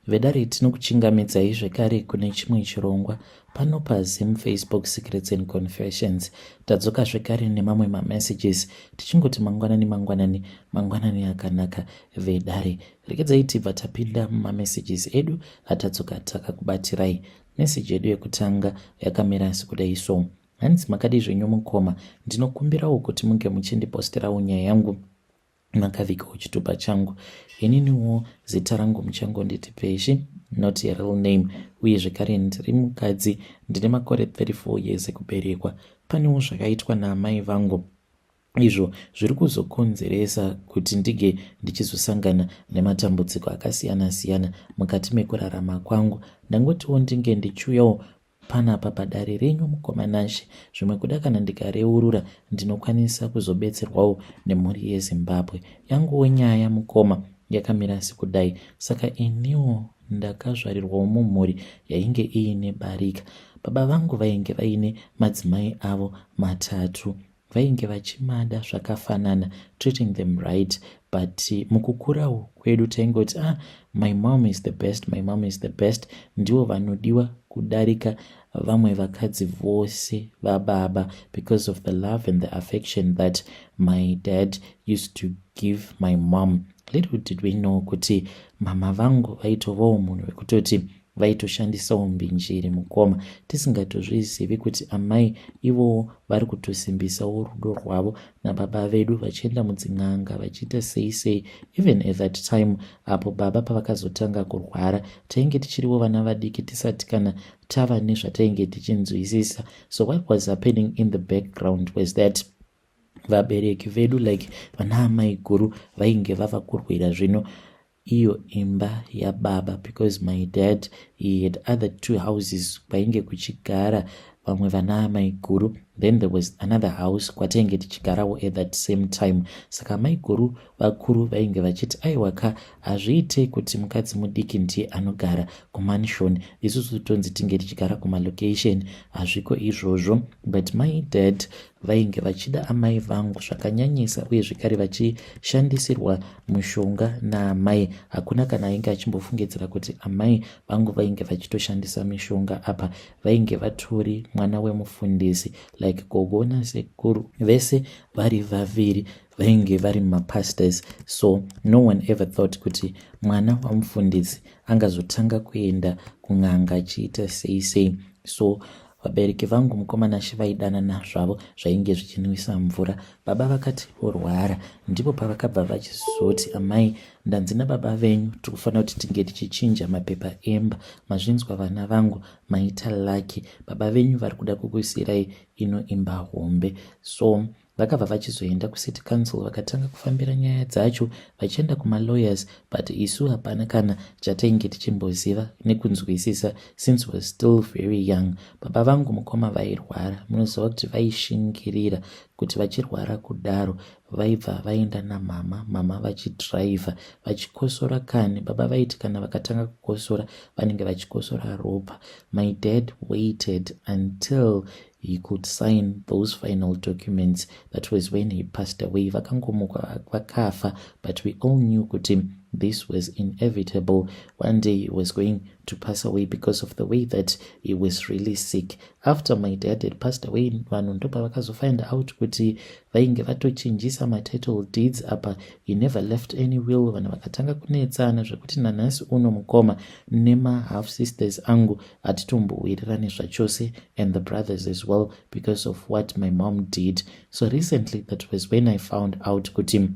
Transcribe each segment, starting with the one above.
Vedare, tinokuchingamidzai zvekare kune chimwe chirongwa pano paZim Facebook Secrets and Confessions. Tadzoka zvekare nemamwe mamessages, tichingoti mangwanani, mangwanani, mangwanani akanaka, vedare. Regedzai tibva tapinda mumamessages edu atadzoka takakubatirai. Meseji yedu yekutanga yakamira sekudai so. Hanzi, "Makadii zvenyu mukoma? Ndinokumbirawo kuti munge muchindiposterawo nyaya yangu makavigawo chitupa changu. Ininiwo zita rangu muchangonditi Peshi, not a real name, uye zvekare ndiri mukadzi, ndine makore 34 years ekuberekwa. Panewo zvakaitwa naamai vangu izvo zviri kuzokonzeresa kuti ndige ndichizosangana nematambudziko akasiyana-siyana mukati mekurarama kwangu. Ndangotiwo ndinge ndichiuyawo panapa padare renyu, mukoma Nashe. Zvimwe kuda kana ndikareurura ndinokwanisa kuzobetserwawo nemhuri yeZimbabwe. Yanguwo nyaya, mukoma, yakamira sekudai. Saka iniwo ndakazvarirwawo mumhuri yainge iine barika. Baba vangu vainge vaine madzimai avo matatu, vainge vachimada zvakafanana, treating them right, but mukukurawo kwedu taingoti, 'Ah, my mom is the best, my mom is the best, ndivo vanodiwa kudarika vamwe vakadzi vose vababa,' because of the love and the affection that my dad used to give my mom. Little did we know kuti mama vangu vaitovawo munhu wekutoti vaitoshandisawo mbinjiri, mukoma, tisingatozvizivi kuti amai ivowo vari kutosimbisawo rudo rwavo nababa vedu, vachienda mudzin'anga, vachiita sei sei. Even at that time apo baba pavakazotanga kurwara, tainge tichiriwo vana vadiki, tisati kana tava nezvatainge tichinzwisisa. So what was happening in the background was that vabereki vedu, like vana amai guru, vainge vava kurwira zvino iyo imba yababa, because my dad, he had other two houses kwainge kuchigara vamwe vana amai guru. Then there was another house kwatainge tichigarawo at that same time. Saka amai guru vakuru vainge vachiti, 'Aiwaka, hazviite kuti mukadzi mudiki ndiye anogara kumansion, isusu tonzi tinge tichigara kumalocation. Hazviko izvozvo.' But my dad vainge vachida amai vangu zvakanyanyisa, uye zvekare vachishandisirwa mushonga naamai. Hakuna kana ainge achimbofungidzira kuti amai vangu vainge vachitoshandisa mishonga. Apa vainge vatori mwana wemufundisi, like gogo nasekuru vese vari vaviri vainge vari mapastors. So no one ever thought kuti mwana wamufundisi angazotanga kuenda kun'anga achiita sei sei. So vabereki vangu, mukoma Nashe, vaidanana zvavo zvainge zvichinwisa mvura. Baba vakati vorwara, ndipo pavakabva vachizoti, 'Amai, ndanzi nababa venyu tiri kufanira kuti tinge tichichinja mapepa emba. Mazvinzwa vana vangu, maita lucky, baba venyu vari kuda kukusiyirai ino imba hombe.' So vakabva vachizoenda kucity council, vakatanga kufambira nyaya dzacho, vachienda kumalawyers, but isu hapana kana chatainge tichimboziva nekunzwisisa since was still very young. Baba vangu, mukoma, vairwara. Munoziva kuti vaishingirira kuti vachirwara kudaro, vaibva vaenda namama, mama vachidhiraivha vachikosora kani. Baba vaiti kana vakatanga kukosora, vanenge vachikosora ropa. My dad waited until he could sign those final documents. That was when he passed away. Vakangomuka vakafa, but we all knew kuti this was inevitable. One day he was going to pass away because of the way that he was really sick. After my dad had passed away, vanhu ndopavakazofind out kuti vainge vatochinjisa matitle deeds. Apa he never left any will. Vanhu vakatanga kunetsana zvekuti nanhasi uno, mukoma, nemahalf sisters angu hatitombowirirani zvachose, and the brothers as well, because of what my mom did. So recently, that was when I found out kuti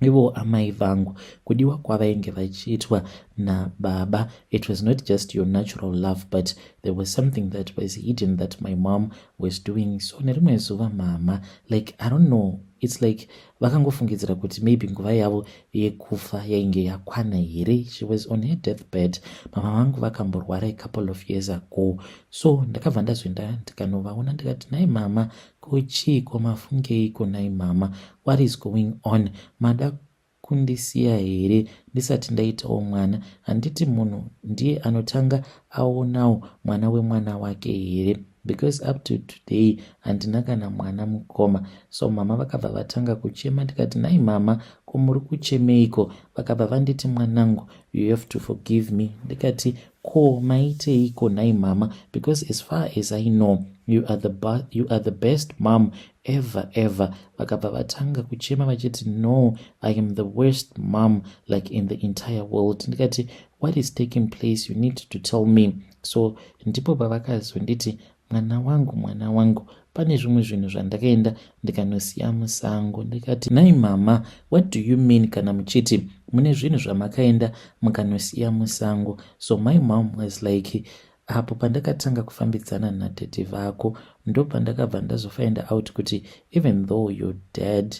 ivo amai vangu, kudiwa kwavainge vachiitwa nababa, it was not just your natural love, but there was something that was hidden that my mom was doing. So nerimwe zuva mama, like, I don't know, it's like vakangofungidzira kuti maybe nguva yavo yekufa yainge yakwana here. She was on her death bed. Mama vangu vakamborwara a couple of years ago. So ndakabva ndazoenda ndikanovaona, ndikati, 'Nai mama, kochiiko? Mafungeiko nai mama? What is going on? Mada kundisiya here ndisati ndaitawo mwana? Handiti munhu ndiye anotanga aonawo mwana wemwana wake here?' Because up to today handina kana mwana, mukoma. So mama vakabva vatanga kuchema. Ndikati, "Nhai mama, ko muri kuchemeiko?" Vakabva vanditi, "Mwanangu, you have to forgive me." Ndikati, "Ko maiteiko nhai mama? Because as far as I know, you are the best mom ever, ever." Vakabva vatanga kuchema vachiti, "No, I am the worst mom, like, in the entire world." Ndikati, "What is taking place? You need to tell me." So ndipo pavakazonditi, "Mwana wangu, mwana wangu, pane zvimwe zvinhu zvandakaenda ndikanosiya musango." Ndikati, "Nai mama, what do you mean kana muchiti mune zvinhu zvamakaenda mukanosiya musango?" So my mom was like, "Apo pandakatanga kufambidzana nadaddy vako, ndo pandakabva ndazofind out kuti even though your dad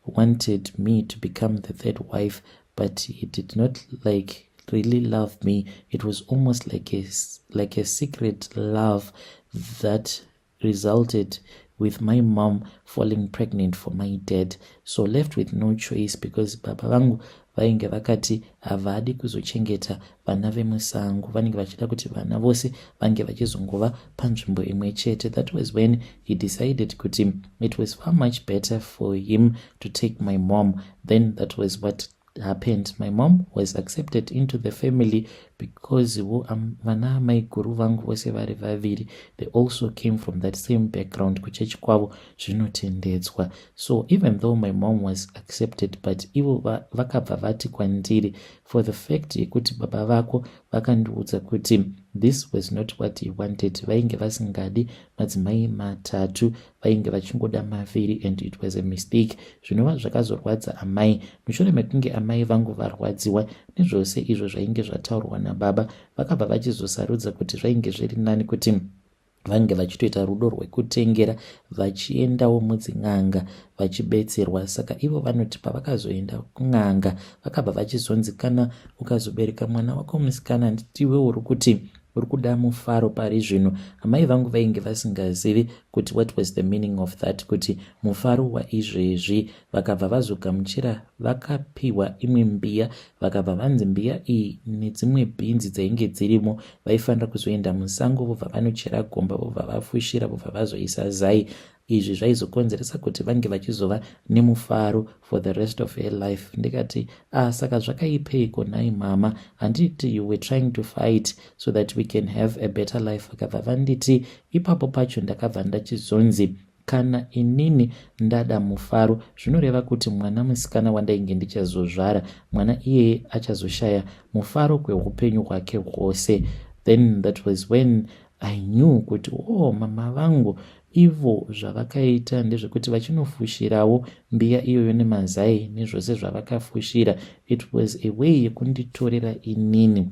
wanted me to become the third wife, but he did not, like, really love me. It was almost like a secret love that resulted with my mom falling pregnant for my dad. So left with no choice, because baba vangu vainge vakati havadi kuzochengeta vana vemusango, vanenge vachida kuti vana vose vange vachizongova panzvimbo imwe chete. That was when he decided kuti it was far much better for him to take my mom. Then that was what happened. My mom was accepted into the family because vana amai guru vangu vose vari vaviri, they also came from that same background. Kuchechi kwavo zvinotendedzwa. So even though my mom was accepted, but ivo vakabva vati kwandiri, for the fact yekuti baba vako vakandiudza kuti this was not what he wanted, vainge vasingadi madzimai matatu, vainge vachingoda maviri, and it was a mistake, zvinova zvakazorwadza amai. Mushure mekunge amai vangu varwadziwa nezvose izvo zvainge zvataurwa nababa, vakabva vachizosarudza kuti zvainge zviri nani kuti vange vachitoita rudo rwekutengera, vachiendawo mudzin'anga vachibetserwa. Saka ivo vanoti pavakazoenda kun'anga, vakabva vachizonzi, kana ukazobereka mwana wako musikana, handiti iwe uri kuti uri kuda mufaro pari zvino?" Amai vangu vainge vasingazivi kuti what was the meaning of that, kuti mufaro waizvezvi. Vakabva vazogamuchira, vakapiwa imwe mbiya, vakabva vanzi mbiya iyi nedzimwe bhinzi dzainge dzirimo, vaifanira kuzoenda musango, vobva vanochera gomba, vobva vafushira, vobva vazoisa zai. Izvi zvaizokonzeresa kuti vange vachizova nemufaro for the rest of her life. Ndikati, "Ah, saka zvakaipeiko nhai mama? Handiti you were trying to fight so that we can have a better life?" Vakabva vanditi, "Ipapo pacho ndakabva ndachizonzi kana inini ndada mufaro, zvinoreva kuti mwana musikana wandainge ndichazozvara, mwana iyeye achazoshaya mufaro kweupenyu hwake hwose." Then that was when I knew kuti, oh, mama vangu ivo zvavakaita ndezvekuti vachinofushirawo mbiya iyoyo nemazai nezvose zvavakafushira, it was a way yekunditorera inini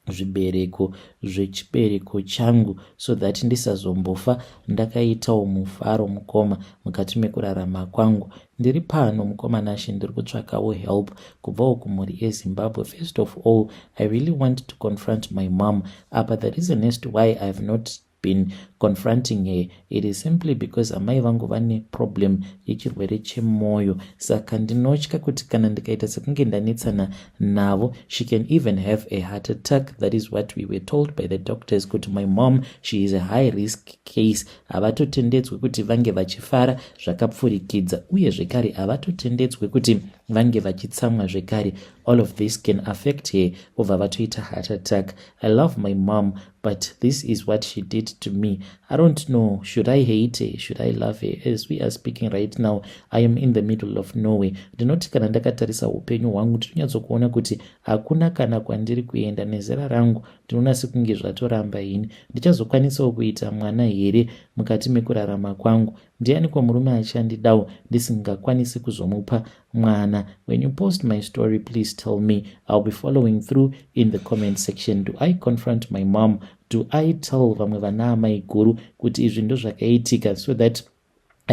zvibereko zvechibereko changu, so that ndisazombofa ndakaitawo mufaro, mukoma, mukati mekurarama kwangu. Ndiri pano, mukoma Nashe, ndiri kutsvakawo help kubvawo kumhuri yeZimbabwe. First of all, I really want to confront my mom. Apa the reason as to why I have not been confronting her, it is simply because amai vangu vane problem yechirwere chemwoyo. Saka ndinotya kuti kana ndikaita sekunge ndanetsana navo, she can even have a heart attack. That is what we were told by the doctors, kuti my mom, she is a high risk case. Havatotendedzwe kuti vange vachifara zvakapfurikidza, uye zvekare havatotendedzwe kuti vange vachitsamwa zvekare. All of this can affect her, vobva vatoita heart attack. I love my mom, but this is what she did to me. I don't know, should I hate her? Should I love her? As we are speaking right now, I am in the middle of nowhere. Ndinoti kana ndakatarisa upenyu hwangu, ndinonyatsokuona kuti hakuna kana kwandiri kuenda. Nezera rangu, ndinoona sekunge zvatoramba. Ini ndichazokwanisawo kuita mwana here mukati mekurarama kwangu? Ndiani kwamurume achandidawo ndisingakwanisi kuzomupa mwana? When you post my story, please tell me. I'll be following through in the comment section. Do I confront my mom? Do I tell vamwe vana amai guru kuti izvi ndo zvakaitika, so that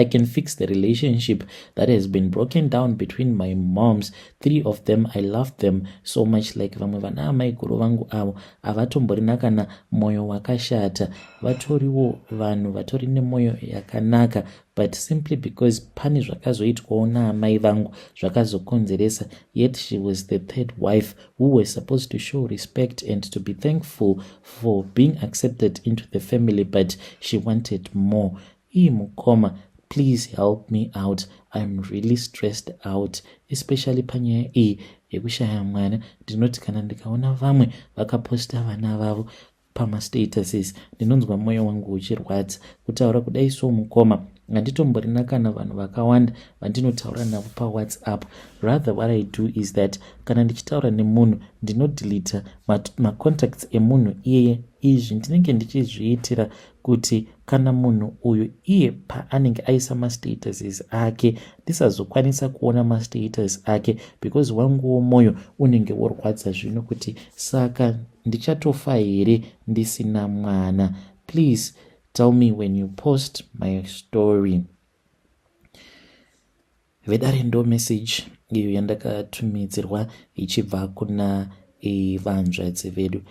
I can fix the relationship that has been broken down between my moms. Three of them, I love them so much. Like vamwe vana amaiguru vangu avo havatomborina kana mwoyo wakashata, vatoriwo vanhu vatori nemwoyo yakanaka, but simply because pane zvakazoitwawo naamai vangu zvakazokonzeresa. Yet she was the third wife who was supposed to show respect and to be thankful for being accepted into the family, but she wanted more. Ii mukoma, please help me out. I'm really stressed out, especially panyaya iyi yekushaya mwana. Ndinoti kana ndikaona vamwe vakaposta vana vavo pamastatuses, ndinonzwa mwoyo wangu uchirwadza. Kutaura kudai so, mukoma, handitomborina kana vanhu vakawanda vandinotaura navo paWhatsApp. Rather, what I do is that kana ndichitaura nemunhu, ndinodeleta macontacts emunhu iyeye. Izvi ndinenge ndichizviitira kuti kana munhu uyu iye paanenge aisa mastatuses ake, ndisazokwanisa kuona mastatus ake, because wanguwo mwoyo unenge worwadza zvino kuti saka ndichatofa here ndisina mwana? Please tell me when you post my story. Vedare, ndo message iyo yandakatumidzirwa ichibva kuna vanzvadzi vedu.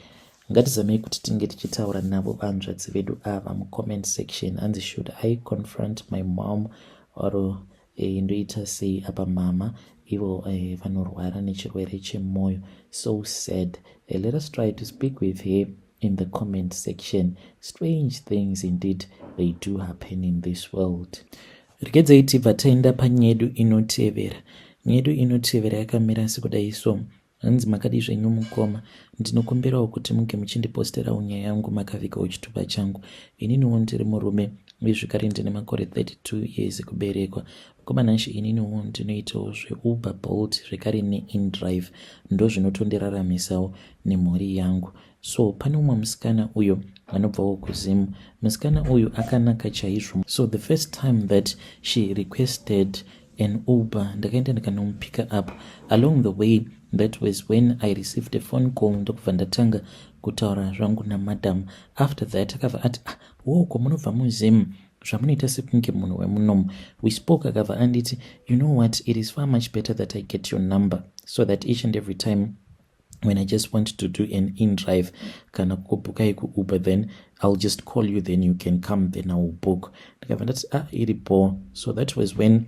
Ngatizamei kuti tinge tichitaura navo vanzvadzi vedu ava mucomment section. Hanzi, "Should I confront my mom or ndoita sei apa?" Mama ivo vanorwara nechirwere chemwoyo. So sad. Let us try to speak with her in the comment section. Strange things indeed, they do happen in this world. Regedzai tibva taenda panyedu inotevera. Nyedu inotevera yakamira sekudai so. Hanzi, "Makadi zvenyu mukoma? Ndinokumbirawo kuti munge muchindiposterawo nyaya yangu makavigawo chitupa changu. Ininiwo ndiri murume uye zvekare ndine makore 32 years ekuberekwa. Mukoma Nashe, ininiwo ndinoitawo zveUber, Bolt zvekare neIndrive. Ndo zvinotondiraramisawo nemhuri yangu. So pane umwe musikana uyo anobvawo kuZimu. Musikana uyu akanaka chaizvo. So the first time that she requested an Uber, ndakaenda ndikanomupick up. Along the way, that was when I received a phone call, ndokubva ndatanga kutaura zvangu namadam. After that akabva ati, 'Ah, woko munobva muZimu, zvamunoita sekunge munhu wemunomu.' We spoke, akabva anditi, 'You know what, it is far much better that I get your number so that each and every time when I just want to do an in drive kana kubhukai kuUber, then I'll just call you, then you can come, then I will book.' Ndikabva ndati, 'Ah, iripo.' So that was when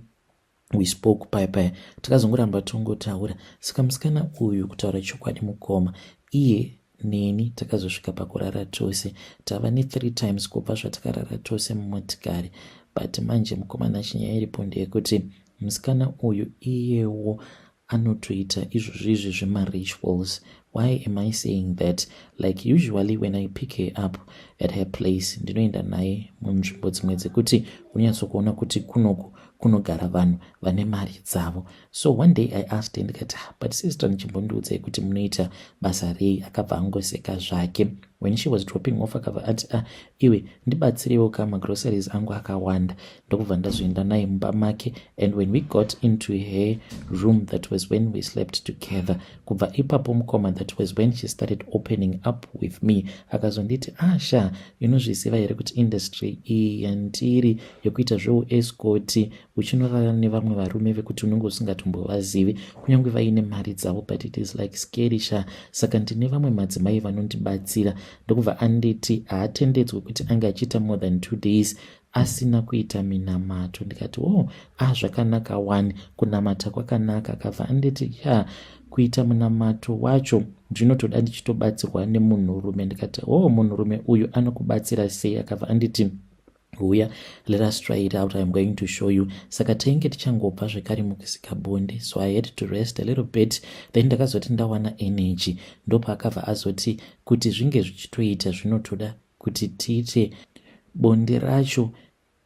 we spoke paya paya, takazongoramba tongotaura. Saka musikana uyu, kutaura chokwadi mukoma, iye neni takazosvika pakurara tose. Tava ne3 times kubva zvatakarara tose mumotikari. But manje mukomana, chinyaya iripo ndeyekuti musikana uyu iyewo anotoita izvozvo izvi zvemarituals. Why am I saying that? Like, usually when I pick her up at her place, ndinoenda naye munzvimbo dzimwe dzekuti unyatsokuona kuti kunoku kunogara vanhu vane mari dzavo. So one day I asked her, ndikati, 'Ah, but sister, ndichimbondiudzai kuti munoita basa rei?' Akabva angoseka zvake. When she was dropping off, akabva ati, 'Ah, iwe, ndibatsirewo ka, magroceries angu akawanda.' Ndokubva ndazoenda naye mumba make, and when we got into her room, that was when we slept together. Kubva ipapo mukoma, that was when she started opening up with me. Akazonditi, 'Asha, ah, inozviziva here kuti industry iyi yandiri yekuita zveuescort, uchinorara nevamwe varume vekuti unenge usingatombovazivi, kunyange vaine mari dzavo, but it is like scary sha. Saka ndine vamwe madzimai vanondibatsira.' Ndokubva anditi haatendedzwi kuti ange achiita more than 2 days asina kuita minamato. Ndikati, 'Oh, ah, zvakanaka wani, kunamata kwakanaka.' Akabva anditi, 'Ya, kuita munamato wacho ndinotoda ndichitobatsirwa nemunhurume.' Ndikati, 'Oh, munhurume uyu anokubatsira sei?' Akabva anditi, 'Huya, let us try it out, I'm going to show you.' Saka tainge tichangobva zvekare mukusika bonde, so I had to rest a little bit. Then ndakazoti ndawana energy, ndopaakabva azoti kuti zvinge zvichitoita zvinotoda kuti tiite bonde racho,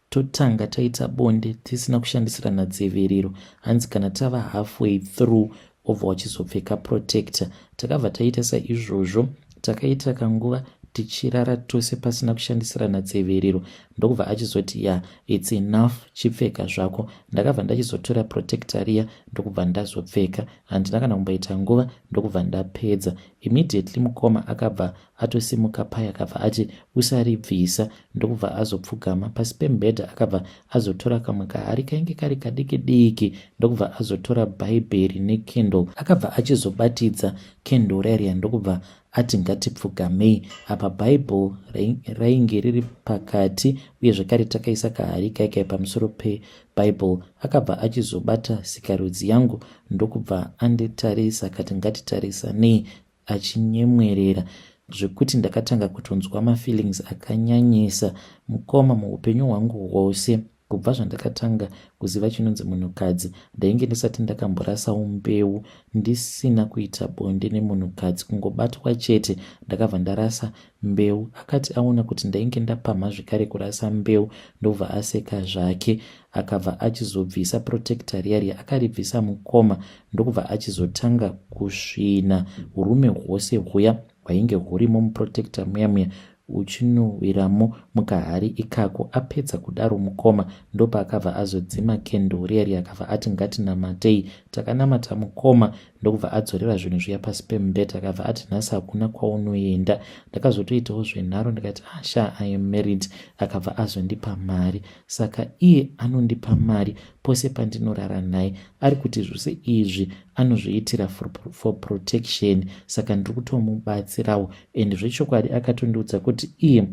totanga taita bonde tisina kushandisirana dziviriro. Hanzi kana tava halfway through, obva wachizopfeka protector. Takabva taita saizvozvo. Takaita kanguva. Tichirara tose pasina kushandisirana dziviriro. Ndokubva achizoti, "Ya, it's enough, chipfeka zvako." Ndakabva ndachizotora protector riya, ndokubva ndazopfeka. Handina kana kumboita nguva, ndokubva ndapedza immediately. Mukoma akabva atosimuka paya, akabva ati, "Usaribvisa." Ndokubva azopfugama pasi pemubhedha, akabva azotora kamwe kahari kainge kari kadiki diki, ndokubva azotora Bhaibheri necandle. Akabva achizobatidza candle rariya, ndokubva ati, "Ngatipfugamei." Apa Bhaibheri rainge riri pakati, uye zvakare takaisa kahari kaikai pamusoro peBhaibheri. Akabva achizobata sikarudzi yangu, ndokubva anditarisa, akati, "Ngatitarisanei," achinyemwerera zvekuti ndakatanga kutonzwa mafeelings akanyanyisa. Mukoma, muupenyu hwangu hwose, kubva zvandakatanga kuziva chinonzi munhukadzi, ndainge ndisati ndakamborasawo mbeu ndisina kuita bonde nemunhukadzi. Kungobatwa chete, ndakabva ndarasa mbeu. Akati aona kuti ndainge ndapamha zvekare kurasa mbeu, ndobva aseka zvake. Akabva achizobvisa protector riya riya. Akaribvisa, mukoma, ndokubva achizotanga kusvina urume hwose huya hwainge hurimo muprotector muya muya, uchinowiramo mukahari ikako. Apedza kudaro, mukoma, ndopaakabva azodzima candle riya riya, akabva ati, "Ngatinamatei." Takanamata, mukoma, ndokubva adzorera zvinhu zviya pasi pemubhedha. Akabva ati, "Nhasi hakuna kwaunoenda." Ndakazotoitawo zvenharo, ndikati, "Asha, ah, I am married." Akabva azondipa mari. Saka iye anondipa mari pose pandinorara naye. Ari kuti zvose izvi anozviitira for protection, saka ndiri kutomubatsirawo. And zvechokwadi akatondiudza kuti iye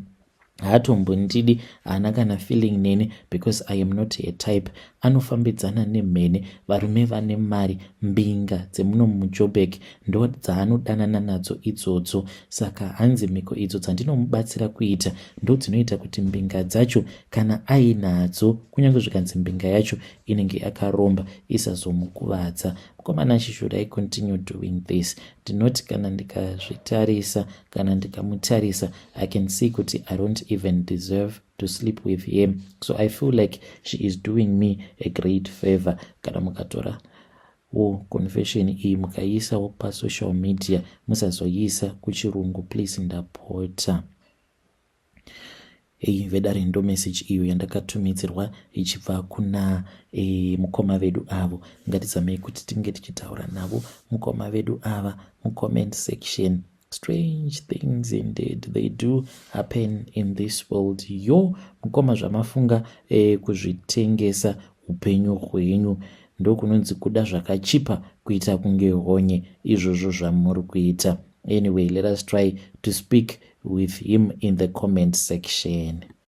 haatombondidi, haana kana feeling neni because I am not a type. Anofambidzana nemhene, varume vane mari, mbinga dzemuno muJoburg, ndo dzaanodanana nadzo idzodzo. Saka hanzi mhiko idzo dzandinomubatsira kuita ndo dzinoita kuti mbinga dzacho, kana ainadzo, kunyange zvikanzi mbinga yacho inenge yakaromba, isazomukuvadza. Mukomana, should I continue doing this? Ndinoti kana ndikazvitarisa, kana ndikamutarisa, I can see kuti I don't even deserve to sleep with him, so I feel like she is doing me a great favor. Kana mukatora wo confession iyi mukaiisawo pasocial media, musazoiisa kuchirungu, please, ndapota. Ei vedare, ndo message iyo yandakatumidzirwa ichibva kuna mukoma vedu avo. Ngatizamei kuti tinge tichitaura navo mukoma vedu ava mucomment section. Strange things indeed, they do happen in this world. Yo mukoma, zvamafunga kuzvitengesa upenyu hwenyu, ndokunonzi kuda zvakachipa, kuita kunge honye, izvozvo zvamuri kuita. Anyway, let us try to speak with him in the comment section.